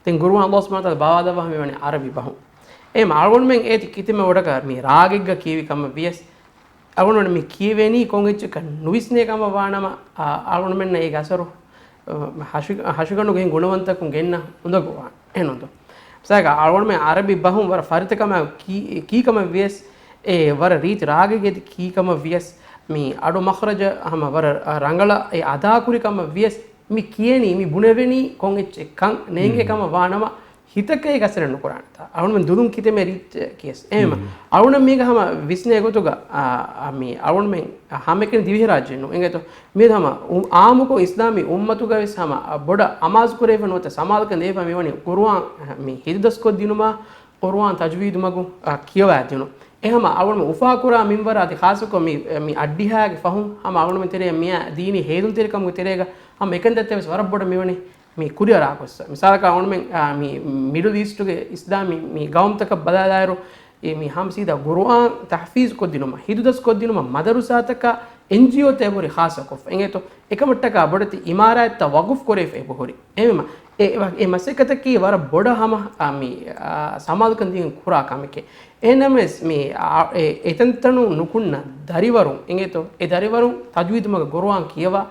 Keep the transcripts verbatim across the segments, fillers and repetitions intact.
ދެން ގުރުއާން ﷲ ސުބްޙާނަހޫ ވަތަޢާލާ ބާވާލައްވާފަ މިވަނީ ޢަރަބި ބަހުން. އެހެން އަޅުގަނޑުމެން އޭތި ކިތަންމެ ބޮޑަކަށް މި ރާގެއްގަ ކިޔެވި ކަމަށް ވިޔަސް، އަޅުގަނޑު މި ކިޔެވޭނީ ކޮން އެއްޗެއްކަން ނުވިސްނޭ ކަމަށް ވާނަމަ، އަ، އަޅުގަނޑުމެންނަށް އޭގެ އަސަރު، އަ، ހަށި-، ހަށިގަނޑުގެ ހިން ގުނަވަންތަކުން ގެންނަ އުނދަގޫވާނެ. އެހެންނުންތޯ؟ މިސާލަކަށް އަޅުގަނޑުމެން ޢަރަބި ބަހުން ވަރަށް ފަރިތަކަމާ ކީ-، ކީ ކަމަށް ވިޔަސް، އެ ވަރަށް ރީތި ރާގެއްގެ އޭތި ކީ ކަމަށް ވިޔަސް، މި އަޑު މަޚްރަޖަށް ހަމަ ވަރަށް ރަނގަޅަށް އެ އަދާކުރި ކަމަށް ވިޔަސް، މި ކިޔެނީ މި ބުނެވެނީ ކޮން އެއްޗެއްކަން ނޭނގޭ ކަމަށް ވާނަމަ، ހިތަކަށް އޭގެ އަސަރެއް ނުކުރާނެތާ. އަޅުގަނޑުމެން ދުލުން ކިތަންމެ ރީއްޗެއް ކިޔަސް. އެހެންވީމަ، އަޅުގަނޑު މީގަ ހަމަ ވިސްނޭ ގޮތުގަ، އާ، އާ، މި އަޅުގަނޑުމެން ހަމައެކަނި ދިވެހިރާއްޖެއެއް ނޫން. އިނގޭތޯ؟ މިއަދު ހަމަ އު-، އާއްމުކޮށް އިސްލާމީ އުއްމަތުގަ ވެސް ހަމަ ބޮޑަށް އަމާޒުކުރެވިފަ ނުވަތަ ސަމާލުކަން ދެވިފަ މިވަނީ ޤުރުއާން މި ހިތުދަސްކޮށްދިނުމާ، ޤުރުއާން ތަޖްވީދު މަގު، އާ، ކިޔަވާދިނުން. އެހަމަ އަޅުގަނޑުމެން އުފާކުރާ މިންވަރާ އަދި ޚާއްޞަކޮށް މި، މި އައްޑިހައިގެ ފަހުން ހަމަ އަޅުގަނޑުމެން ތެރޭ މިއާ ދީނީ ހޭލުންތެރިކަމުގެ ތެރޭގަ ހަމަ އެކަންތައްތައް ވެސް ވަރަށް ބޮޑަށް މިވަނީ މި ކުރިއަރާ ގޮއްސަ. މިސާލަކަށް އަޅުގަނޑުމެން، އާ، މި މިޑްލް އީސްޓުގެ އިސްލާމީ މި ގައުމުތަކަށް ބަލާލާއިރު، އެ މި ހަމަ ސީދާ ޤުރުއާން ތަޙްފީޒު ކޮށްދިނުމަށް، ހިތުދަސް ކޮށްދިނުމަށް މަދަރުސާތަކާ އެންޖީއޯތައް އެބަހުރި ޚާއްޞަކޮށްފަ. އިނގޭތޯ؟ އެކަމަށްޓަކާ ބޮޑެތި އިމާރާތްތައް ވަޤުފް ކުރެވިފަ އެބަހުރި. އެހެންވީމަ، އެ، އެ، އެ މަސައްކަތަކީ ވަރަށް ބޮޑަށް ހަމަ، އާ، މި، އާ، ސަމާލުކަން ދީގެން ކުރާ ކަމެކޭ. އެހެންނަމަވެސް މި، އާ، އެ، އެތަންތަނުން ނުކުންނަ ދަރިވަރުން އިނގޭތޯ؟ އެ ދަރިވަރުން ތަޖްވީދު މަގަށް ޤުރުއާން ކިޔަވާ،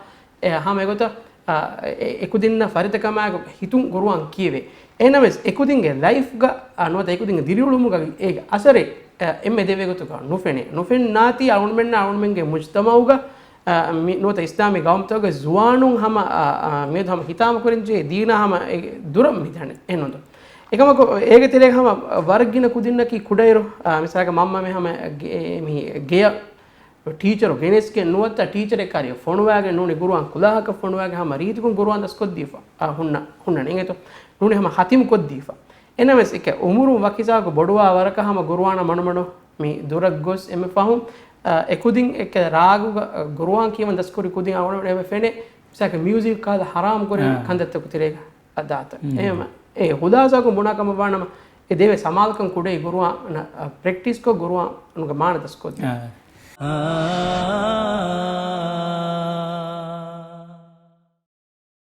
އެ، ހަމަ އެގޮތަށް، އާ، އެ، އެ، އެކުދިންނަށް ފަރިތަކަމާއެކު ހިތުން ޤުރުއާން ކިޔެވޭ. އެހެންނަމަވެސް އެކުދިންގެ ލައިފްގަ، އާ، ނުވަތަ އެކުދިންގެ ދިރިއުޅުމުގަ އޭގެ އަސަރެއް، އާ، އެންމެ ދެވޭ ގޮތުގަ ނުފެނޭ. ނުފެންނާތީ އަޅުގަނޑުމެންނާ އަޅުގަނޑުމެންގެ މުޖްތަމަޢުގަ، އާ، މި ނުވަތަ އިސްލާމީ ގައުމުތަކުގެ ޒުވާނުން ހަމަ، އާ، އާ، މިއަދު ހަމަ ހިތާމަ ކުރަންޖެހޭ ދީނާ ހަމަ އެ ދުރަށް މިދަނީ. އެހެންނުންތޯ؟ އެކަމަކު އޭގެ ތެރޭގަ ހަމަ ވަރަށް ގިނަ ކުދިންނަކީ ކުޑައިރު، އާ، މިސާލަކަށް މަންމަމެން ހަމަ ގެ-، މި ގެޔަށް ޓީޗަރު ގެނެސްގެން ނުވަތަ ޓީޗަރެއް ކާރިއަށް ފޮނުވާގެން ނޫނީ ޤުރުއާން ކުލާހަކަށް ފޮނުވާގެން ހަމަ ރީތިކޮށް ޤުރުއާން ދަސްކޮށްދީފަ، އާ، ހުންނަ، ހުންނަނީ. އިނގޭތޯ؟ ނޫނީ ހަމަ ހަތިމް ކޮށްދީފަ. އެނަމެސް އެކެ އުމުރުން ވަކިސާކު ބޮޑުވާ ވަރަކަށް ހަމަ ޤުރުއާނަށް މަޑުމަޑު މި ދުރަށް ގޮސް އެންމެ ފަހުން، އާ، އެކުދިން އެކެ ރާގުގަ، އާ، ޤުރުއާން ކިޔަވަން ދަސްކުރި ކުދިން އަޅުގަނޑު އެންމެ ފެނޭ، މިސާލަކަށް މިއުޒިކް ކާލަ ހަރާމް ކުރެވި އާ. ކަންތައްތަކު ތެރޭގަ އަދާތަ. އެހެންވީމަ، އެ ޚުލާސާކޮށް ބުނާ ކަމަށް ވާނަމަ، އެ ދެވޭ ސަމާލުކަން ކުޑައި ޤުރުއާނަށް، އާ، ޕްރެކްޓިސްކޮށް ޤުރުއާނުގެ މާނަ ދަސްކޮށްދޭ. އާ.